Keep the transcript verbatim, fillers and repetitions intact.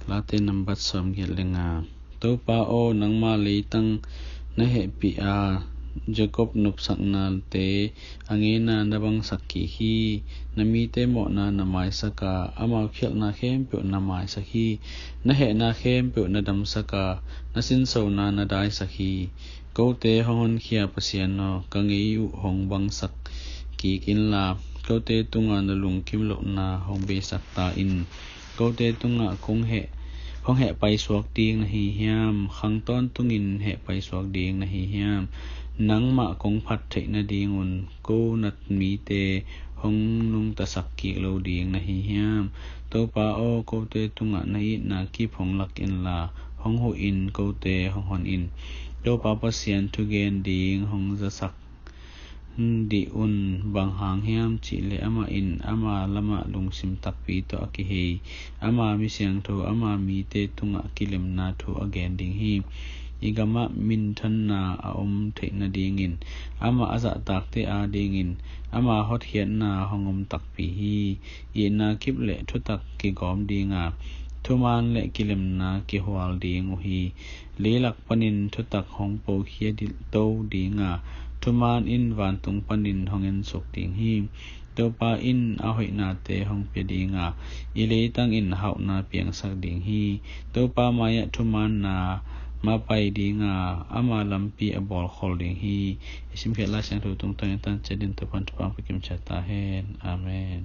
Late nambat sawmgiat le nga. Topa aw, nangma leitang na hehpih a, Jacob nopsaknate a ngeina na bangsak kik hi. Na mite mawhna na maisak a, amau khialhna khempeuh na maisak hi. Na hehna khempeuh na damsak a, na sinsona na daisak hi. Kote hong honkhia Pasian aw, ka ngei uh hong bangsak kik inla, kote tungah na lungkim lohna hong beisak ta in. Kote tungah kong heh, hong heh paisuak ding na hi hiam? Khang tawntungin heh paisuak ding na hi hiam? Nangmah kong phat theih nadingun ko na mite hong nungtasak kik lo ding na hi hiam? Topa aw, kote tungah na itna kip hong lak inla, hong huh in, kote hong hon in. Topa Pasian thugen ding hong zasak dih un. Bang hang hiam cihleh amah in ama lamah lungsim takpi tawh a kihei, ama mi siangtho, ama mite tungah kilemna thu a gen ding hi. I gamah minthanna a om theih nadingin, amah a zahtakte adingin ama hotkhiatna hong om takpi hi. Itna kip le thutak kigawm dinga, thuman le kilemna kihual ding uh hi. Leilak panin thutak hong pokhia dil to dinga, thuman in vantung panin hong ensuk ding hi. Topa in a hoihnate hong pia dinga, i leitang in hauhna piangsak ding hi. Topa mai-ah thumanna mapai dinga, ama lampi a bawlkhol ding hi. I simkhiat Lai Siangtho tungtawnin tan ciat din Topan thupha pia kimciat ta hen. Amen.